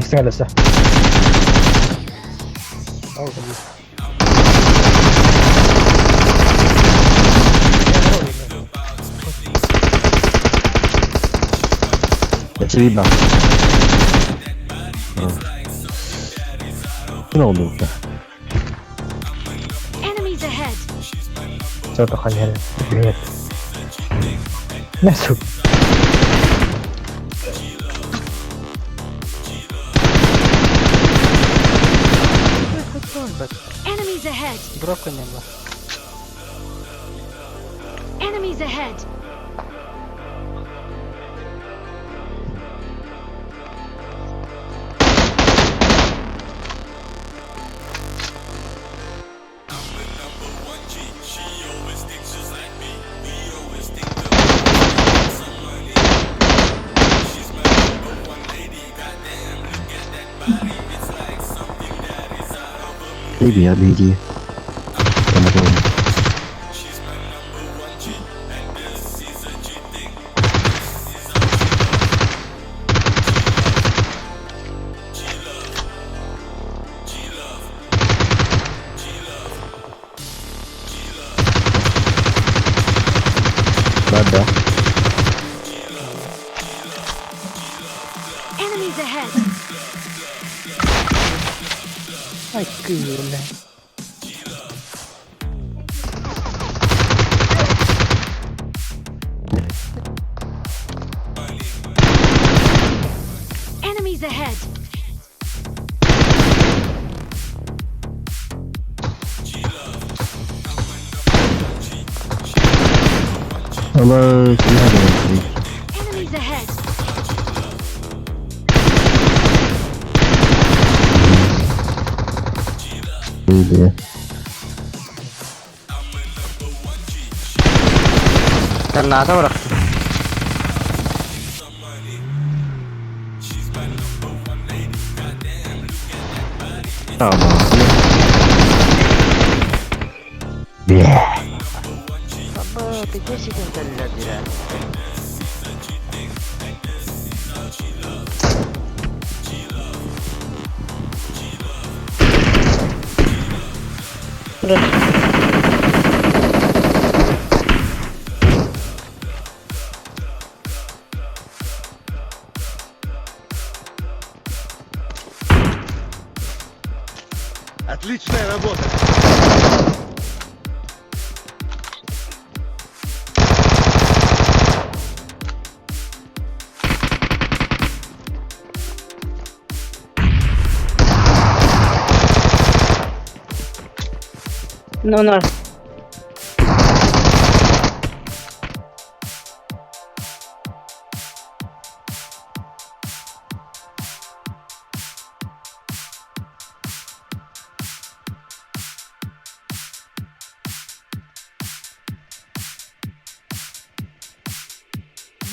Истиҥ элэсэ. Ол Очевидно. Ким oldu? Enemies ahead! Что-то ханьяли. Нет. Мясу. Enemies ahead! Дропка не было. Enemies ahead! Baby, I need you. Come on. Bada. Enemies ahead! Ай, кыылэ. Enemies ahead! Hello, Enemies ahead! Baby. Граната бырахтым. Tamam. Yeah. Баба, ты где сидел дира? Отличная работа! Ну, на.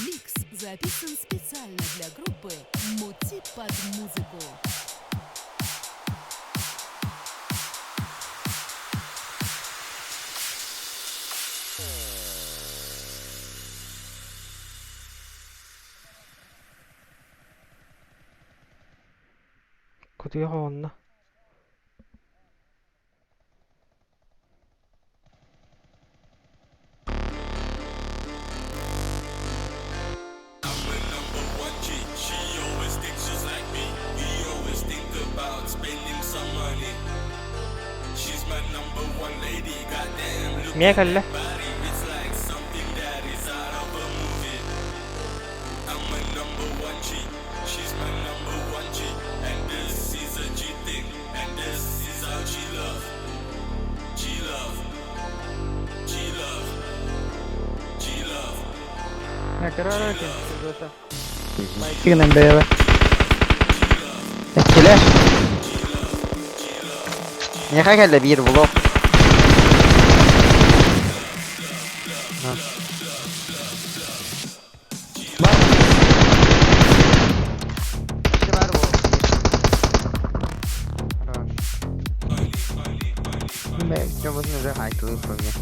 Микс записан специально для группы «Мути под музыку». Кутуйа хоҕунна. Миэ кэллэ. Кигнен бэйбэ. Эккилер. Миэхэ кэллэ биир блок. Хорош. Дьоммутун уже хайтылыыр по мне.